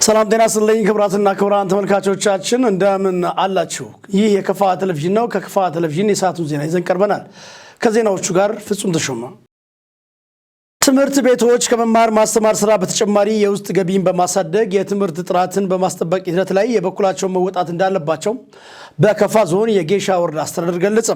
ሰላም ጤና ይስጥልኝ ክቡራትና ክቡራን ተመልካቾቻችን፣ እንደምን አላችሁ? ይህ የከፋ ቴሌቪዥን ነው። ከከፋ ቴሌቪዥን የሰዓቱን ዜና ይዘን ቀርበናል። ከዜናዎቹ ጋር ፍጹም ተሾመ። ትምህርት ቤቶች ከመማር ማስተማር ስራ በተጨማሪ የውስጥ ገቢን በማሳደግ የትምህርት ጥራትን በማስጠበቅ ሂደት ላይ የበኩላቸውን መወጣት እንዳለባቸው በከፋ ዞን የጌሻ ወረዳ አስተዳደር ገለጸ።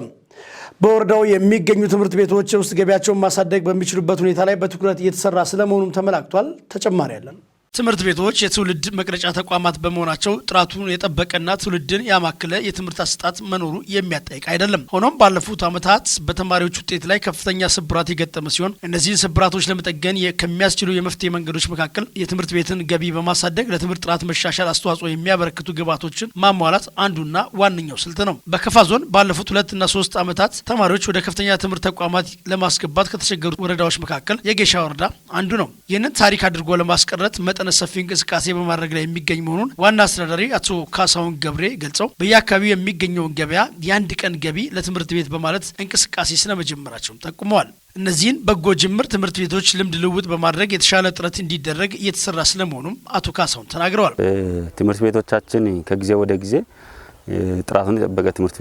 በወረዳው የሚገኙ ትምህርት ቤቶች የውስጥ ገቢያቸውን ማሳደግ በሚችሉበት ሁኔታ ላይ በትኩረት እየተሰራ ስለመሆኑም ተመላክቷል። ተጨማሪ ያለን። ትምህርት ቤቶች የትውልድ መቅረጫ ተቋማት በመሆናቸው ጥራቱን የጠበቀና ትውልድን ያማከለ የትምህርት አሰጣጥ መኖሩ የሚያጠያይቅ አይደለም። ሆኖም ባለፉት ዓመታት በተማሪዎች ውጤት ላይ ከፍተኛ ስብራት የገጠመ ሲሆን፣ እነዚህን ስብራቶች ለመጠገን ከሚያስችሉ የመፍትሄ መንገዶች መካከል የትምህርት ቤትን ገቢ በማሳደግ ለትምህርት ጥራት መሻሻል አስተዋጽኦ የሚያበረክቱ ግብዓቶችን ማሟላት አንዱና ዋነኛው ስልት ነው። በከፋ ዞን ባለፉት 2ና 3 ዓመታት ተማሪዎች ወደ ከፍተኛ ትምህርት ተቋማት ለማስገባት ከተቸገሩ ወረዳዎች መካከል የጌሻ ወረዳ አንዱ ነው። ይህንን ታሪክ አድርጎ ለማስቀረት መጠነ ሰፊ እንቅስቃሴ በማድረግ ላይ የሚገኝ መሆኑን ዋና አስተዳዳሪ አቶ ካሳሁን ገብሬ ገልጸው፣ በየአካባቢው የሚገኘውን ገበያ የአንድ ቀን ገቢ ለትምህርት ቤት በማለት እንቅስቃሴ ስለመጀመራቸውም ጠቁመዋል። እነዚህን በጎ ጅምር ትምህርት ቤቶች ልምድ ልውውጥ በማድረግ የተሻለ ጥረት እንዲደረግ እየተሰራ ስለመሆኑም አቶ ካሳሁን ተናግረዋል። ትምህርት ቤቶቻችን ከጊዜ ወደ ጊዜ ጥራቱን የጠበቀ ትምህርት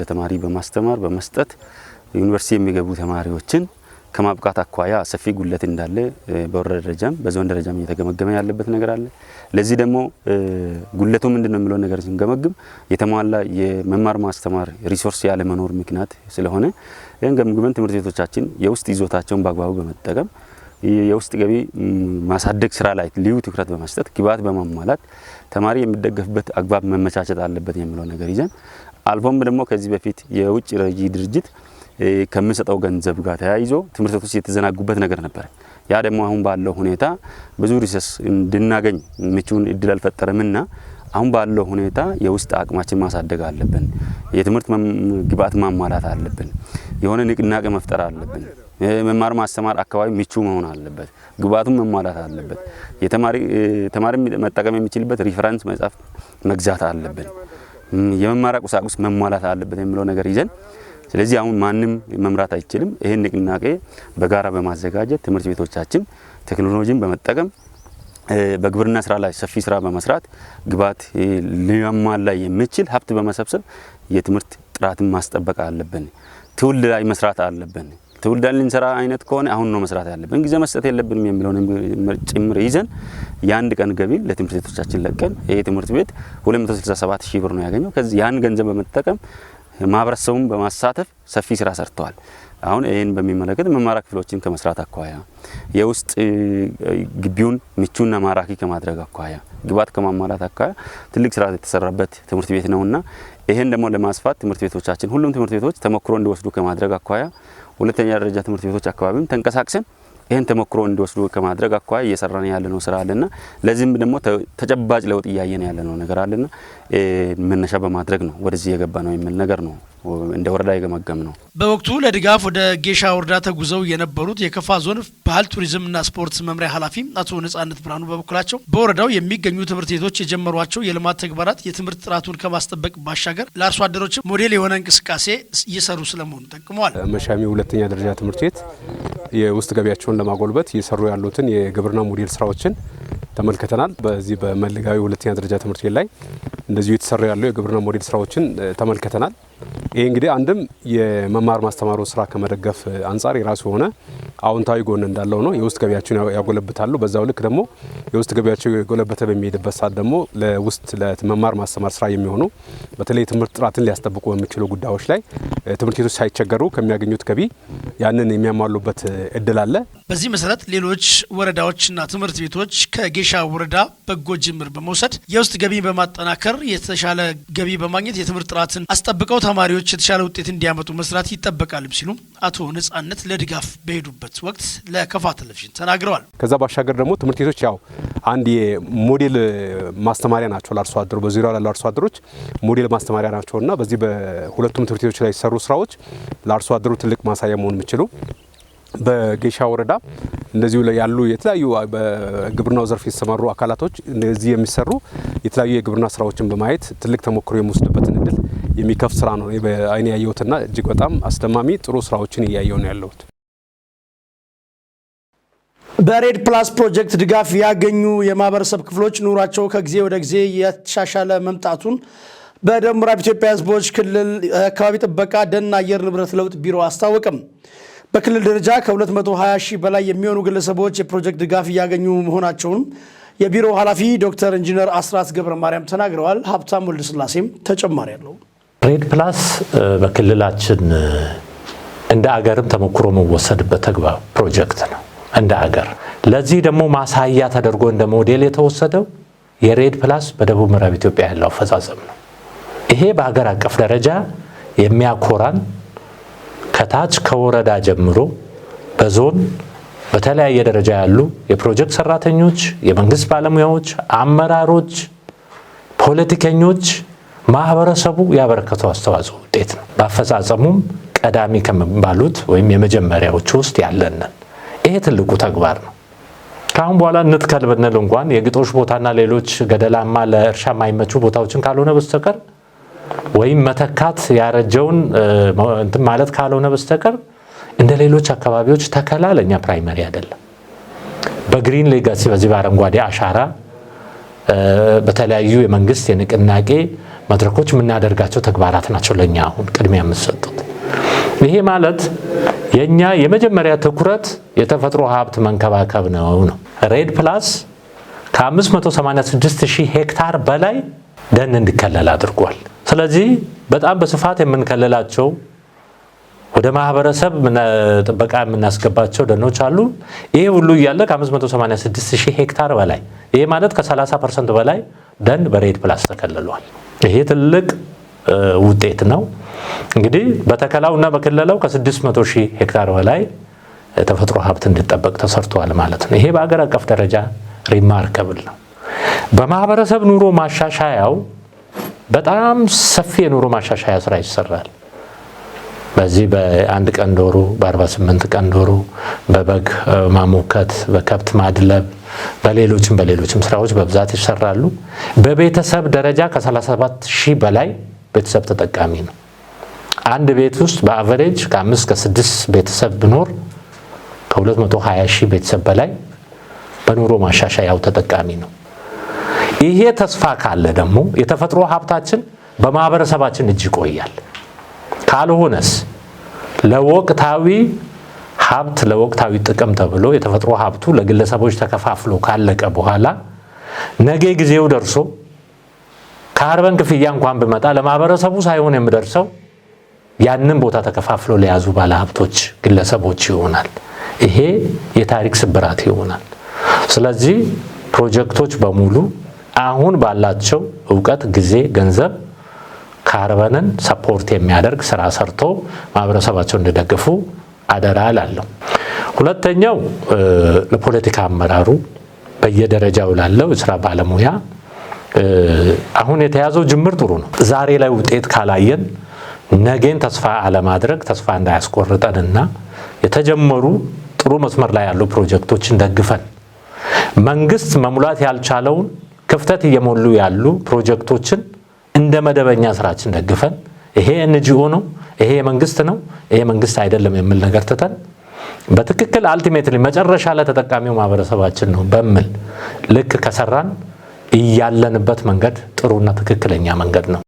ለተማሪ በማስተማር፣ በመስጠት ዩኒቨርሲቲ የሚገቡ ተማሪዎችን ከማብቃት አኳያ ሰፊ ጉድለት እንዳለ በወረዳ ደረጃም በዞን ደረጃም እየተገመገመ ያለበት ነገር አለ። ለዚህ ደግሞ ጉድለቱ ምንድነው የሚለው ነገር ስንገመግም የተሟላ የመማር ማስተማር resource ያለ መኖር ምክንያት ስለሆነ፣ ይህን ገምግመን ትምህርት ቤቶቻችን የውስጥ ይዞታቸውን በአግባቡ በመጠቀም የውስጥ ገቢ ማሳደግ ስራ ላይ ልዩ ትኩረት በመስጠት፣ ግብዓት በማሟላት ተማሪ የሚደገፍበት አግባብ መመቻቸት አለበት የሚለው ነገር ይዘን፣ አልፎም ደግሞ ከዚህ በፊት የውጭ ረጂ ድርጅት ከሚሰጠው ገንዘብ ጋር ተያይዞ ትምህርት ቤቶች የተዘናጉበት ነገር ነበር። ያ ደግሞ አሁን ባለው ሁኔታ ብዙ resource እንድናገኝ ምቹን እድል አልፈጠረምና፣ አሁን ባለው ሁኔታ የውስጥ አቅማችን ማሳደግ አለብን። የትምህርት ግብዓት ማሟላት አለብን። የሆነ ንቅናቄ መፍጠር አለብን። መማር ማስተማር አካባቢ ምቹ መሆን አለበት። ግብዓቱን መሟላት አለበት። የተማሪ ተማሪ መጠቀም የሚችልበት reference መጽሐፍ መግዛት አለብን። የመማሪያ ቁሳቁስ መሟላት አለበት የሚለው ነገር ይዘን፣ ስለዚህ አሁን ማንም መምራት አይችልም። ይህን ንቅናቄ በጋራ በማዘጋጀት ትምህርት ቤቶቻችን ቴክኖሎጂን በመጠቀም፣ በግብርና ስራ ላይ ሰፊ ስራ በመስራት፣ ግብዓት ሊያሟላ የሚችል ሀብት በመሰብሰብ የትምህርት ጥራትን ማስጠበቅ አለብን። ትውልድ ላይ መስራት አለብን። ትውልድ ላይ ልንሰራ አይነት ከሆነ አሁን ነው መስራት ያለብን፣ ጊዜ መስጠት የለብንም የሚለውን ጭምር ይዘን የአንድ ቀን ገቢ ለትምህርት ቤቶቻችን ለቀን፣ ይሄ ትምህርት ቤት 267 ሺህ ብር ነው ያገኘው። ከዚህ ያን ገንዘብ በመጠቀም ማህበረሰቡን በማሳተፍ ሰፊ ስራ ሰርተዋል። አሁን ይህን በሚመለከት መማሪያ ክፍሎችን ከመስራት አኳያ፣ የውስጥ ግቢውን ምቹና ማራኪ ከማድረግ አኳያ፣ ግብዓት ከማሟላት አኳያ ትልቅ ስራ የተሰራበት ትምህርት ቤት ነውና፣ ይህን ደግሞ ለማስፋት ትምህርት ቤቶቻችን፣ ሁሉም ትምህርት ቤቶች ተሞክሮ እንዲወስዱ ከማድረግ አኳያ፣ ሁለተኛ ደረጃ ትምህርት ቤቶች አካባቢም ተንቀሳቅሰን ይህን ተሞክሮ እንዲወስዱ ከማድረግ አኳያ እየሰራን ያለነው ስራ አለና፣ ለዚህም ደግሞ ተጨባጭ ለውጥ እያየን ያለነው ነገር አለና መነሻ በማድረግ ነው ወደዚህ የገባ ነው የሚል ነገር ነው እንደ ወረዳ የገመገም ነው። በወቅቱ ለድጋፍ ወደ ጌሻ ወረዳ ተጉዘው የነበሩት የከፋ ዞን ባህል ቱሪዝምና ስፖርት መምሪያ ኃላፊ አቶ ነጻነት ብርሃኑ በበኩላቸው፣ በወረዳው የሚገኙ ትምህርት ቤቶች የጀመሯቸው የልማት ተግባራት የትምህርት ጥራቱን ከማስጠበቅ ባሻገር ለአርሶ አደሮች ሞዴል የሆነ እንቅስቃሴ እየሰሩ ስለመሆኑ ጠቁመዋል። መሻሚ ሁለተኛ ደረጃ ትምህርት ቤት የውስጥ ገቢያቸውን ለማጎልበት እየሰሩ ያሉትን የግብርና ሞዴል ስራዎችን ተመልክተናል። በዚህ በመልጋዊ ሁለተኛ ደረጃ ትምህርት ቤት ላይ እንደዚሁ የተሰሩ ያሉ የግብርና ሞዴል ስራዎችን ተመልክተናል። ይህ እንግዲህ አንድም የመማር ማስተማሩ ስራ ከመደገፍ አንጻር የራሱ የሆነ አዎንታዊ ጎን እንዳለው ነው። የውስጥ ገቢያቸውን ያጎለብታሉ። በዛው ልክ ደግሞ የውስጥ ገቢያቸው የጎለበተ በሚሄድበት ሰዓት ደግሞ ለውስጥ ለመማር ማስተማር ስራ የሚሆኑ፣ በተለይ የትምህርት ጥራትን ሊያስጠብቁ በሚችሉ ጉዳዮች ላይ ትምህርት ቤቶች ሳይቸገሩ ከሚያገኙት ገቢ ያንን የሚያሟሉበት እድል አለ። በዚህ መሰረት ሌሎች ወረዳዎችና ትምህርት ቤቶች ከጌሻ ወረዳ በጎ ጅምር በመውሰድ የውስጥ ገቢ በማጠናከር የተሻለ ገቢ በማግኘት የትምህርት ጥራትን አስጠብቀው ተማሪዎች የተሻለ ውጤት እንዲያመጡ መስራት ይጠበቃልም ሲሉ አቶ ነጻነት ለድጋፍ በሄዱበት ወቅት ለከፋ ቴሌቪዥን ተናግረዋል። ከዛ ባሻገር ደግሞ ትምህርት ቤቶች ያው አንድ የሞዴል ማስተማሪያ ናቸው ለአርሶ አደሩ፣ በዙሪያው ላሉ አርሶ አደሮች ሞዴል ማስተማሪያ ናቸውና፣ በዚህ በሁለቱም ትምህርት ቤቶች ላይ የተሰሩ ስራዎች ለአርሶ አደሩ ትልቅ ማሳያ መሆን የሚችሉ፣ በጌሻ ወረዳ እንደዚሁ ያሉ የተለያዩ በግብርናው ዘርፍ የተሰማሩ አካላቶች እነዚህ የሚሰሩ የተለያዩ የግብርና ስራዎችን በማየት ትልቅ ተሞክሮ የሚወስድበትን እድል የሚከፍት ስራ ነው በአይኔ ያየሁትና እጅግ በጣም አስደማሚ ጥሩ ስራዎችን እያየሁ ነው ያለሁት። በ REDD Plus ፕሮጀክት ድጋፍ ያገኙ የማህበረሰብ ክፍሎች ኑሯቸው ከጊዜ ወደ ጊዜ እየተሻሻለ መምጣቱን በደቡብ ምዕራብ ኢትዮጵያ ሕዝቦች ክልል አካባቢ ጥበቃ ደንና አየር ንብረት ለውጥ ቢሮ አስታወቀ። በክልል ደረጃ ከ220 ሺህ በላይ የሚሆኑ ግለሰቦች የፕሮጀክት ድጋፍ እያገኙ መሆናቸውን የቢሮው ኃላፊ ዶክተር ኢንጂነር አስራት ገብረ ማርያም ተናግረዋል። ሀብታም ወልደስላሴም ተጨማሪ አለው። REDD Plus በክልላችን እንደ አገርም ተሞክሮ የሚወሰድበት ተግባር ፕሮጀክት ነው እንደ አገር። ለዚህ ደግሞ ማሳያ ተደርጎ እንደ ሞዴል የተወሰደው የ REDD Plus በደቡብ ምዕራብ ኢትዮጵያ ያለው አፈጻጸም ነው። ይሄ በሀገር አቀፍ ደረጃ የሚያኮራን፣ ከታች ከወረዳ ጀምሮ በዞን በተለያየ ደረጃ ያሉ የፕሮጀክት ሰራተኞች፣ የመንግስት ባለሙያዎች፣ አመራሮች፣ ፖለቲከኞች፣ ማህበረሰቡ ያበረከተው አስተዋጽኦ ውጤት ነው። በአፈጻጸሙም ቀዳሚ ከሚባሉት ወይም የመጀመሪያዎቹ ውስጥ ያለንን ይሄ ትልቁ ተግባር ነው። ከአሁን በኋላ እንትከል ብንል እንኳን የግጦሽ ቦታና ሌሎች ገደላማ ለእርሻ የማይመቹ ቦታዎችን ካልሆነ በስተቀር ወይም መተካት ያረጀውን እንትን ማለት ካልሆነ በስተቀር እንደ ሌሎች አካባቢዎች ተከላ ለእኛ primary አይደለም። በ green legacy፣ በዚህ በአረንጓዴ አሻራ፣ በተለያዩ የመንግስት የንቅናቄ መድረኮች የምናደርጋቸው ተግባራት ናቸው ለእኛ አሁን ቅድሚያ የምሰጡት። ይሄ ማለት የእኛ የመጀመሪያ ትኩረት የተፈጥሮ ሀብት መንከባከብ ነው። REDD Plus ከ586 ሺህ ሄክታር በላይ ደን እንዲከለል አድርጓል። ስለዚህ በጣም በስፋት የምንከልላቸው፣ ወደ ማህበረሰብ ጥበቃ የምናስገባቸው ደኖች አሉ። ይሄ ሁሉ እያለ ከ586 ሺህ ሄክታር በላይ፣ ይሄ ማለት ከ30% በላይ ደን በ REDD Plus ተከልሏል። ይሄ ትልቅ ውጤት ነው። እንግዲህ በተከላው እና በክለላው ከ600 ሺህ ሄክታር በላይ የተፈጥሮ ሀብት እንዲጠበቅ ተሰርቷል ማለት ነው። ይሄ በአገር አቀፍ ደረጃ remarkable ነው። በማህበረሰብ ኑሮ ማሻሻያው በጣም ሰፊ የኑሮ ማሻሻያ ስራ ይሰራል። በዚህ በአንድ ቀን ዶሮ፣ በ48 ቀን ዶሮ፣ በበግ ማሞከት፣ በከብት ማድለብ፣ በሌሎችም በሌሎችም ስራዎች በብዛት ይሰራሉ። በቤተሰብ ደረጃ ከ37 ሺህ በላይ ቤተሰብ ተጠቃሚ ነው። አንድ ቤት ውስጥ በ average ከአምስት ከስድስት ቤተሰብ ቢኖር ከ220 ሺህ ቤተሰብ በላይ በኑሮ ማሻሻያው ተጠቃሚ ነው። ይሄ ተስፋ ካለ ደግሞ የተፈጥሮ ሀብታችን በማህበረሰባችን እጅ ይቆያል። ካልሆነስ ለወቅታዊ ሀብት፣ ለወቅታዊ ጥቅም ተብሎ የተፈጥሮ ሀብቱ ለግለሰቦች ተከፋፍሎ ካለቀ በኋላ ነገ ጊዜው ደርሶ ካርበን ክፍያ እንኳን ቢመጣ ለማህበረሰቡ ሳይሆን የሚደርሰው ያንን ቦታ ተከፋፍሎ ለያዙ ባለሀብቶች፣ ግለሰቦች ይሆናል። ይሄ የታሪክ ስብራት ይሆናል። ስለዚህ ፕሮጀክቶች በሙሉ አሁን ባላቸው እውቀት፣ ጊዜ፣ ገንዘብ carbon ን support የሚያደርግ ስራ ሰርቶ ማህበረሰባቸው እንዲደግፉ አደራ እላለሁ። ሁለተኛው ለፖለቲካ አመራሩ፣ በየደረጃው ላለው የስራ ባለሙያ፣ አሁን የተያዘው ጅምር ጥሩ ነው። ዛሬ ላይ ውጤት ካላየን ነገን ተስፋ አለማድረግ ተስፋ እንዳያስቆርጠንና የተጀመሩ ጥሩ መስመር ላይ ያሉ ፕሮጀክቶችን ደግፈን መንግስት መሙላት ያልቻለውን ክፍተት እየሞሉ ያሉ ፕሮጀክቶችን እንደ መደበኛ ስራችን ደግፈን ይሄ NGO ነው፣ ይሄ የመንግስት ነው፣ ይሄ መንግስት አይደለም የሚል ነገር ትተን በትክክል ultimately መጨረሻ ላይ ተጠቃሚው ማህበረሰባችን ነው በሚል ልክ ከሰራን እያለንበት መንገድ ጥሩና ትክክለኛ መንገድ ነው።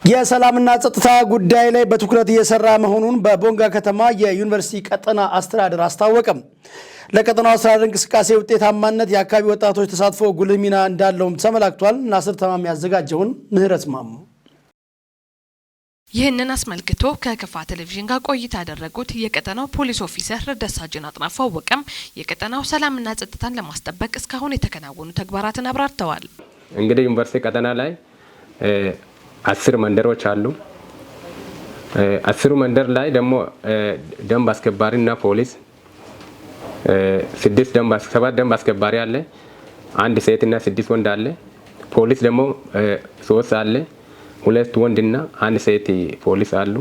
የሰላምና ጸጥታ ጉዳይ ላይ በትኩረት እየሰራ መሆኑን በቦንጋ ከተማ የዩኒቨርሲቲ ቀጠና አስተዳደር አስታወቀ። ለቀጠናው አስተዳደር እንቅስቃሴ ውጤታማነት የአካባቢ ወጣቶች ተሳትፎ ጉልህ ሚና እንዳለውም ተመላክቷል። ናስር ተማም ያዘጋጀውን ምህረት ማሙ። ይህንን አስመልክቶ ከከፋ ቴሌቪዥን ጋር ቆይታ ያደረጉት የቀጠናው ፖሊስ ኦፊሰር ረዳት ሳጅን አጥናፉ አወቀም የቀጠናው ሰላምና ጸጥታን ለማስጠበቅ እስካሁን የተከናወኑ ተግባራትን አብራርተዋል። እንግዲህ ዩኒቨርሲቲ ቀጠና ላይ 10 መንደሮች አሉ። 10ሩ መንደር ላይ ደግሞ ደንብ አስከባሪና ፖሊስ ስድስት ደንብ ሰባት ደንብ አስከባሪ አለ። አንድ ሴትና ስድስት ወንድ አለ። ፖሊስ ደግሞ ሶስት አለ። ሁለት ወንድና አንድ ሴት ፖሊስ አሉ።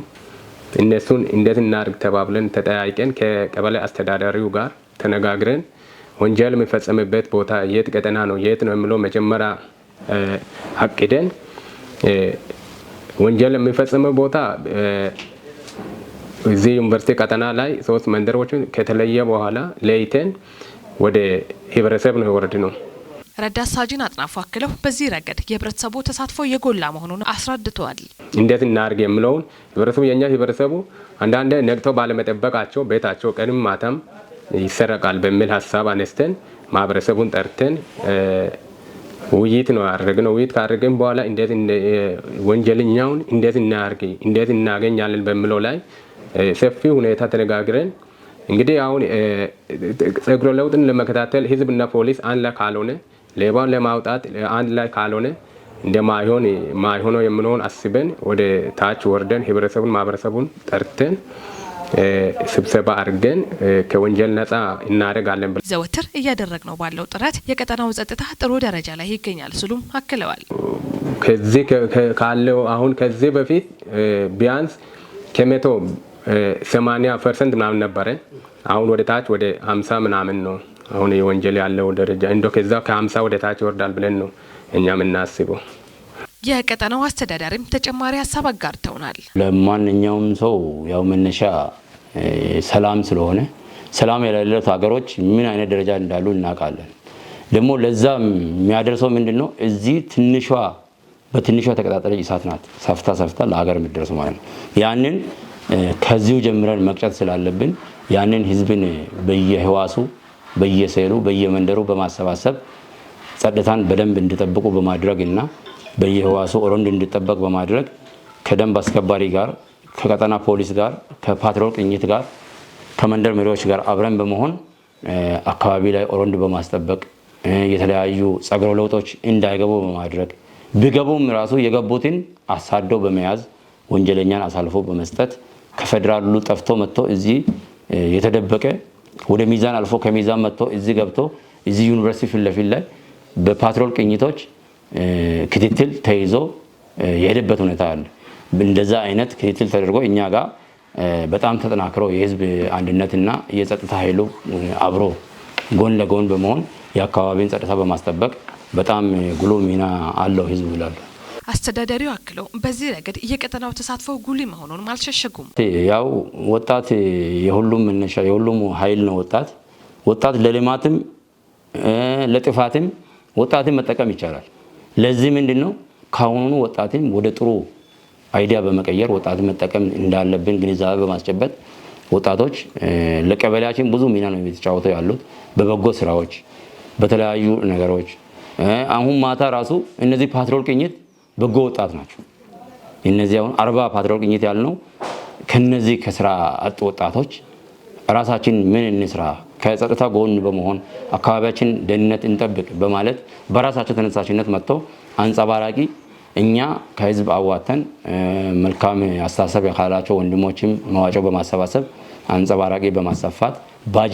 እነሱን እንዴት እናድርግ ተባብለን ተጠያይቀን ከቀበሌ አስተዳዳሪው ጋር ተነጋግረን ወንጀል የሚፈጸምበት ቦታ የት ቀጠና ነው፣ የት ነው የሚለው መጀመሪያ አቅደን ወንጀል የሚፈጸመው ቦታ እዚህ ዩኒቨርሲቲ ቀጠና ላይ ሶስት መንደሮችን ከተለየ በኋላ ለይተን ወደ ህብረተሰብ ነው የወረድነው። ረዳት ሳጅን አጥናፉ አክለው በዚህ ረገድ የህብረተሰቡ ተሳትፎ የጎላ መሆኑን አስረድተዋል። እንዴት እናድርግ የሚለውን ህብረተሰቡ የኛ ህብረተሰቡ አንዳንድ ነቅተው ባለመጠበቃቸው ቤታቸው ቀንም ማታም ይሰረቃል በሚል ሀሳብ አነስተን ማህበረሰቡን ጠርተን ውይይት ነው ያደረግነው። ውይይት ካደረግን በኋላ እንዴት ወንጀለኛውን እንዴት እናርግ፣ እንዴት እናገኛለን በሚለው ላይ ሰፊ ሁኔታ ተነጋግረን እንግዲህ አሁን ጸጉረ ለውጥን ለመከታተል ህዝብና ፖሊስ አንድ ላይ ካልሆነ፣ ሌባውን ለማውጣት አንድ ላይ ካልሆነ እንደማይሆን ማይሆነው የምንሆን አስበን ወደ ታች ወርደን ህብረተሰቡን ማህበረሰቡን ጠርተን ስብሰባ አድርገን ከወንጀል ነፃ እናደርጋለን። ዘወትር እያደረግነው ባለው ጥረት የቀጠናው ጸጥታ ጥሩ ደረጃ ላይ ይገኛል ሲሉም አክለዋል። ከዚህ ካለው አሁን ከዚህ በፊት ቢያንስ ከ180% ምናምን ነበረ። አሁን ወደ ታች ወደ 50 ምናምን ነው አሁን የወንጀል ያለው ደረጃ፣ እንዶ ከዛ ከ50 ወደ ታች ይወርዳል ብለን ነው እኛ የምናስበው። የቀጠናው አስተዳዳሪም ተጨማሪ ሀሳብ አጋርተውናል። ለማንኛውም ሰው ያው መነሻ ሰላም ስለሆነ ሰላም የሌለት ሀገሮች ምን አይነት ደረጃ እንዳሉ እናውቃለን። ደግሞ ለዛ የሚያደርሰው ምንድነው? እዚህ ትንሿ በትንሿ ተቀጣጠለች እሳት ናት ሰፍታ ሰፍታ ለሀገር የምትደርሰው ማለት ነው። ያንን ከዚሁ ጀምረን መቅጨት ስላለብን ያንን ህዝብን በየህዋሱ፣ በየሴሉ፣ በየመንደሩ በማሰባሰብ ጸጥታን በደንብ እንዲጠብቁ በማድረግና በየህዋሱ ሮንድ እንዲጠበቅ በማድረግ ከደንብ አስከባሪ ጋር፣ ከቀጠና ፖሊስ ጋር፣ ከፓትሮል ቅኝት ጋር፣ ከመንደር መሪዎች ጋር አብረን በመሆን አካባቢ ላይ ሮንድ በማስጠበቅ የተለያዩ ጸጉረ ለውጦች እንዳይገቡ በማድረግ፣ ቢገቡም ራሱ የገቡትን አሳዶ በመያዝ ወንጀለኛን አሳልፎ በመስጠት፣ ከፌዴራሉ ጠፍቶ መጥቶ እዚህ የተደበቀ ወደ ሚዛን አልፎ ከሚዛን መጥቶ እዚህ ገብቶ እዚህ ዩኒቨርሲቲ ፊት ለፊት ላይ በፓትሮል ቅኝቶች ክትትል ተይዞ የሄደበት ሁኔታ አለ። እንደዛ አይነት ክትትል ተደርጎ እኛ ጋር በጣም ተጠናክሮ የህዝብ አንድነትና የጸጥታ ኃይሉ አብሮ ጎን ለጎን በመሆን የአካባቢን ጸጥታ በማስጠበቅ በጣም ጉልህ ሚና አለው ህዝቡ ይላሉ። አስተዳዳሪው አክለው በዚህ ረገድ የቀጠናው ተሳትፎ ጉልህ መሆኑንም አልሸሸጉም። ያው ወጣት የሁሉም መነሻ፣ የሁሉም ኃይል ነው። ወጣት ለልማትም ለጥፋትም ወጣትን መጠቀም ይቻላል። ለዚህ ምንድነው ካሁኑ ወጣትን ወደ ጥሩ idea በመቀየር ወጣትን መጠቀም እንዳለብን ግንዛቤ በማስጨበጥ ወጣቶች ለቀበሌያችን ብዙ ሚና ነው የተጫወተው ያሉት በበጎ ስራዎች፣ በተለያዩ ነገሮች። አሁን ማታ ራሱ እነዚህ ፓትሮል ቅኝት በጎ ወጣት ናቸው። እነዚህ አሁን 40 ፓትሮል ቅኝት ያልነው ከነዚህ ከስራ አጥ ወጣቶች ራሳችን ምን እንስራ፣ ከጸጥታ ጎን በመሆን አካባቢያችን ደህንነት እንጠብቅ በማለት በራሳቸው ተነሳሽነት መጥተው አንጸባራቂ እኛ ከህዝብ አዋተን መልካም አስተሳሰብ ካላቸው ወንድሞችም መዋጮ በማሰባሰብ አንጸባራቂ በማሰፋት ባጅ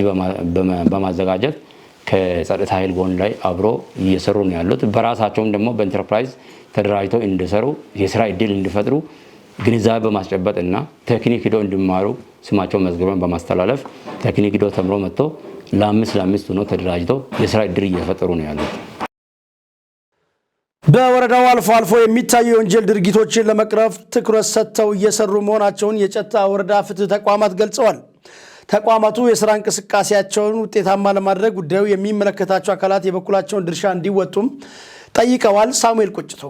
በማዘጋጀት ከጸጥታ ኃይል ጎን ላይ አብሮ እየሰሩ ነው ያሉት። በራሳቸውም ደግሞ በኢንተርፕራይዝ ተደራጅተው እንዲሰሩ፣ የስራ እድል እንዲፈጥሩ ግንዛቤ በማስጨበጥ እና ቴክኒክ ሂዶ እንዲማሩ ስማቸውን መዝግበን በማስተላለፍ ቴክኒክ ሂዶ ተምሮ መጥቶ ለአምስት ለአምስት ሆኖ ተደራጅተው የስራ እድል እየፈጠሩ ነው ያሉት። በወረዳው አልፎ አልፎ የሚታዩ የወንጀል ድርጊቶችን ለመቅረፍ ትኩረት ሰጥተው እየሰሩ መሆናቸውን የጨታ ወረዳ ፍትህ ተቋማት ገልጸዋል። ተቋማቱ የስራ እንቅስቃሴያቸውን ውጤታማ ለማድረግ ጉዳዩ የሚመለከታቸው አካላት የበኩላቸውን ድርሻ እንዲወጡም ጠይቀዋል። ሳሙኤል ቁጭቶ።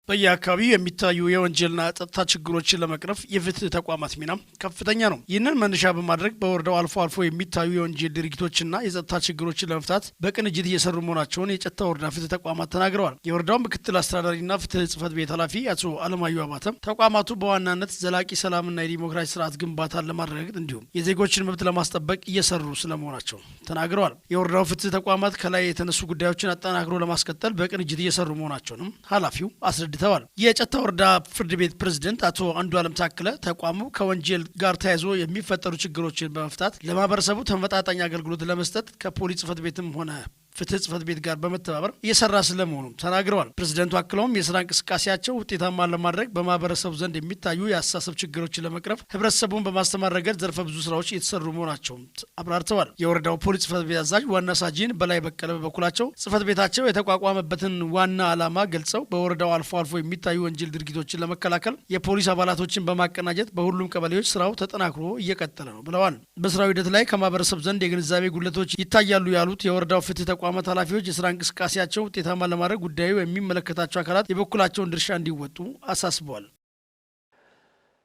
በየአካባቢው የሚታዩ የወንጀልና ጸጥታ ችግሮችን ለመቅረፍ የፍትህ ተቋማት ሚና ከፍተኛ ነው። ይህንን መነሻ በማድረግ በወረዳው አልፎ አልፎ የሚታዩ የወንጀል ድርጊቶችና የጸጥታ ችግሮችን ለመፍታት በቅንጅት እየሰሩ መሆናቸውን የጨታ ወረዳ ፍትህ ተቋማት ተናግረዋል። የወረዳው ምክትል አስተዳዳሪና ፍትህ ጽህፈት ቤት ኃላፊ አቶ አለማየሁ አባተም ተቋማቱ በዋናነት ዘላቂ ሰላምና የዲሞክራሲ ስርዓት ግንባታን ለማረጋገጥ እንዲሁም የዜጎችን መብት ለማስጠበቅ እየሰሩ ስለመሆናቸው ተናግረዋል። የወረዳው ፍትህ ተቋማት ከላይ የተነሱ ጉዳዮችን አጠናክሮ ለማስቀጠል በቅንጅት እየሰሩ መሆናቸውንም ኃላፊው አስረድተዋል። የጨታ ወረዳ ፍርድ ቤት ፕሬዝደንት አቶ አንዱ አለም ታክለ ተቋሙ ከወንጀል ጋር ተያይዞ የሚፈጠሩ ችግሮችን በመፍታት ለማህበረሰቡ ተመጣጣኝ አገልግሎት ለመስጠት ከፖሊስ ጽህፈት ቤትም ሆነ ፍትህ ጽሕፈት ቤት ጋር በመተባበር እየሰራ ስለመሆኑም ተናግረዋል። ፕሬዚደንቱ አክለውም የስራ እንቅስቃሴያቸው ውጤታማ ለማድረግ በማህበረሰቡ ዘንድ የሚታዩ የአስተሳሰብ ችግሮችን ለመቅረፍ ህብረተሰቡን በማስተማር ረገድ ዘርፈ ብዙ ስራዎች እየተሰሩ መሆናቸውን አብራርተዋል። የወረዳው ፖሊስ ጽሕፈት ቤት አዛዥ ዋና ሳጂን በላይ በቀለ በበኩላቸው ጽሕፈት ቤታቸው የተቋቋመበትን ዋና ዓላማ ገልጸው በወረዳው አልፎ አልፎ የሚታዩ ወንጀል ድርጊቶችን ለመከላከል የፖሊስ አባላቶችን በማቀናጀት በሁሉም ቀበሌዎች ስራው ተጠናክሮ እየቀጠለ ነው ብለዋል። በስራው ሂደት ላይ ከማህበረሰብ ዘንድ የግንዛቤ ጉድለቶች ይታያሉ ያሉት የወረዳው ፍትህ ተቋማት ኃላፊዎች የስራ እንቅስቃሴያቸው ውጤታማ ለማድረግ ጉዳዩ የሚመለከታቸው አካላት የበኩላቸውን ድርሻ እንዲወጡ አሳስበዋል።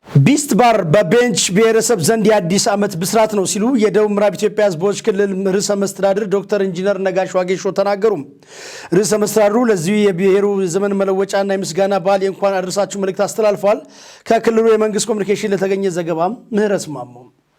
ቢስት ባር በቤንች ብሔረሰብ ዘንድ የአዲስ ዓመት ብስራት ነው ሲሉ የደቡብ ምዕራብ ኢትዮጵያ ሕዝቦች ክልል ርዕሰ መስተዳድር ዶክተር ኢንጂነር ነጋሽ ዋጌሾ ተናገሩ። ርዕሰ መስተዳድሩ ለዚሁ የብሔሩ ዘመን መለወጫና የምስጋና በዓል የእንኳን አደረሳችሁ መልእክት አስተላልፈዋል። ከክልሉ የመንግስት ኮሚኒኬሽን ለተገኘ ዘገባም ምህረት ማሞ።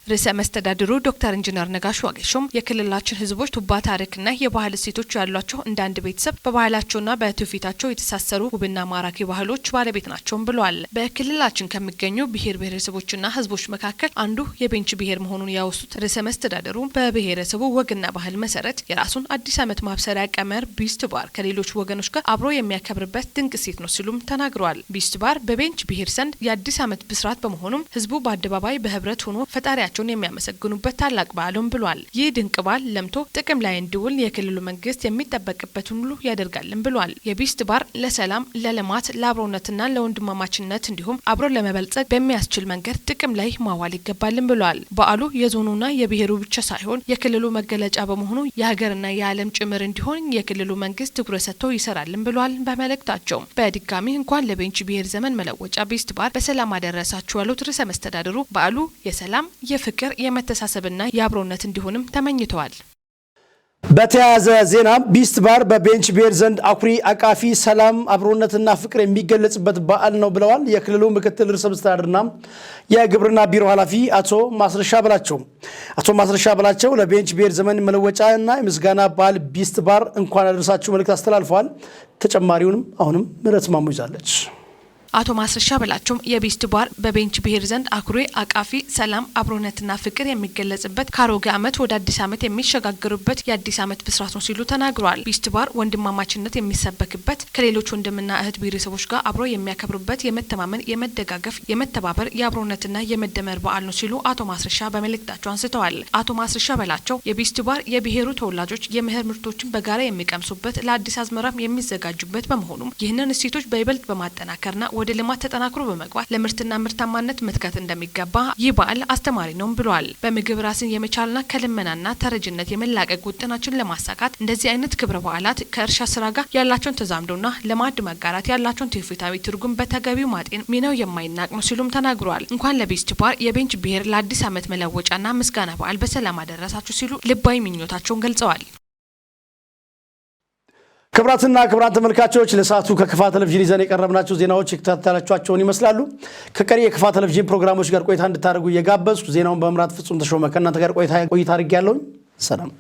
ርዕሰ መስተዳድሩ ዶክተር ኢንጂነር ነጋሽ ዋጌሾም የክልላችን ህዝቦች ቱባ ታሪክና የባህል እሴቶች ያሏቸው፣ እንደ አንድ ቤተሰብ በባህላቸውና በትውፊታቸው የተሳሰሩ ውብና ማራኪ ባህሎች ባለቤት ናቸውም ብለዋል። በክልላችን ከሚገኙ ብሔር ብሔረሰቦችና ህዝቦች መካከል አንዱ የቤንች ብሔር መሆኑን ያወሱት ርዕሰ መስተዳድሩ በብሔረሰቡ ወግና ባህል መሰረት የራሱን አዲስ ዓመት ማብሰሪያ ቀመር ቢስት ባር ከሌሎች ወገኖች ጋር አብሮ የሚያከብርበት ድንቅ እሴት ነው ሲሉም ተናግረዋል። ቢስት ባር በቤንች ብሔር ዘንድ የአዲስ ዓመት ብስራት በመሆኑም ህዝቡ በአደባባይ በህብረት ሆኖ ፈጣሪያቸውን የሚያመሰግኑበት ታላቅ በዓልም ብሏል። ይህ ድንቅ በዓል ለምቶ ጥቅም ላይ እንዲውል የክልሉ መንግስት የሚጠበቅበትን ሁሉ ያደርጋልን ብሏል። የቢስት ባር ለሰላም፣ ለልማት፣ ለአብሮነትና ለወንድማማችነት እንዲሁም አብሮ ለመበልጸግ በሚያስችል መንገድ ጥቅም ላይ ማዋል ይገባልን ብሏል። በዓሉ የዞኑና የብሔሩ ብቻ ሳይሆን የክልሉ መገለጫ በመሆኑ የሀገርና የዓለም ጭምር እንዲሆን የክልሉ መንግስት ትኩረት ሰጥቶ ይሰራልን ብሏል። በመልእክታቸው በድጋሚ እንኳን ለቤንች ብሔር ዘመን መለወጫ ቢስት ባር በሰላም አደረሳችሁ ያሉት ርዕሰ መስተዳድሩ በዓሉ የሰላም፣ የፍቅር፣ የመተሳሰብና የአብሮነት እንዲሆንም ተመኝተዋል። በተያያዘ ዜና ቢስት ባር በቤንች ብሔር ዘንድ አኩሪ፣ አቃፊ፣ ሰላም፣ አብሮነትና ፍቅር የሚገለጽበት በዓል ነው ብለዋል የክልሉ ምክትል ርዕሰ መስተዳድርና የግብርና ቢሮ ኃላፊ አቶ ማስረሻ በላቸው። አቶ ማስረሻ በላቸው ለቤንች ብሔር ዘመን መለወጫና የምስጋና በዓል ቢስት ባር እንኳን አደረሳችሁ መልእክት አስተላልፈዋል። ተጨማሪውንም አሁንም ምህረት ማሞ ይዛለች። አቶ ማስረሻ በላቸውም የቢስት ባር በቤንች ብሔር ዘንድ አኩሪ፣ አቃፊ፣ ሰላም፣ አብሮነትና ፍቅር የሚገለጽበት፣ ከአሮጌ ዓመት ወደ አዲስ ዓመት የሚሸጋገሩበት የአዲስ ዓመት ብስራት ነው ሲሉ ተናግረዋል። ቢስት ባር ወንድማማችነት የሚሰበክበት፣ ከሌሎች ወንድምና እህት ብሔረሰቦች ጋር አብሮ የሚያከብሩበት የመተማመን፣ የመደጋገፍ፣ የመተባበር፣ የአብሮነትና የመደመር በዓል ነው ሲሉ አቶ ማስረሻ በመልእክታቸው አንስተዋል። አቶ ማስረሻ በላቸው የቢስት ባር የብሔሩ ተወላጆች የመኸር ምርቶችን በጋራ የሚቀምሱበት፣ ለአዲስ አዝመራም የሚዘጋጁበት በመሆኑም ይህንን እሴቶች በይበልጥ በማጠናከርና ወደ ልማት ተጠናክሮ በመግባት ለምርትና ምርታማነት መትጋት እንደሚገባ ይህ በዓል አስተማሪ ነው ብለዋል። በምግብ ራስን የመቻልና ከልመናና ተረጅነት የመላቀቅ ውጥናችን ለማሳካት እንደዚህ አይነት ክብረ በዓላት ከእርሻ ስራ ጋር ያላቸውን ተዛምዶና ለማዕድ መጋራት ያላቸውን ትውፊታዊ ትርጉም በተገቢው ማጤን ሚናው የማይናቅ ነው ሲሉም ተናግረዋል። እንኳን ለቢስት ባር የቤንች ብሔር ለአዲስ ዓመት መለወጫና ምስጋና በዓል በሰላም አደረሳችሁ ሲሉ ልባዊ ምኞታቸውን ገልጸዋል። ክቡራትና ክቡራን ተመልካቾች፣ ለሰዓቱ ከክፋ ቴሌቪዥን ይዘን የቀረብናቸው ዜናዎች የተከታተላችኋቸውን ይመስላሉ። ከቀሪ የክፋ ቴሌቪዥን ፕሮግራሞች ጋር ቆይታ እንድታደርጉ እየጋበዝኩ ዜናውን በመምራት ፍጹም ተሾመ ከእናንተ ጋር ቆይታ አድርጌያለሁኝ። ሰላም።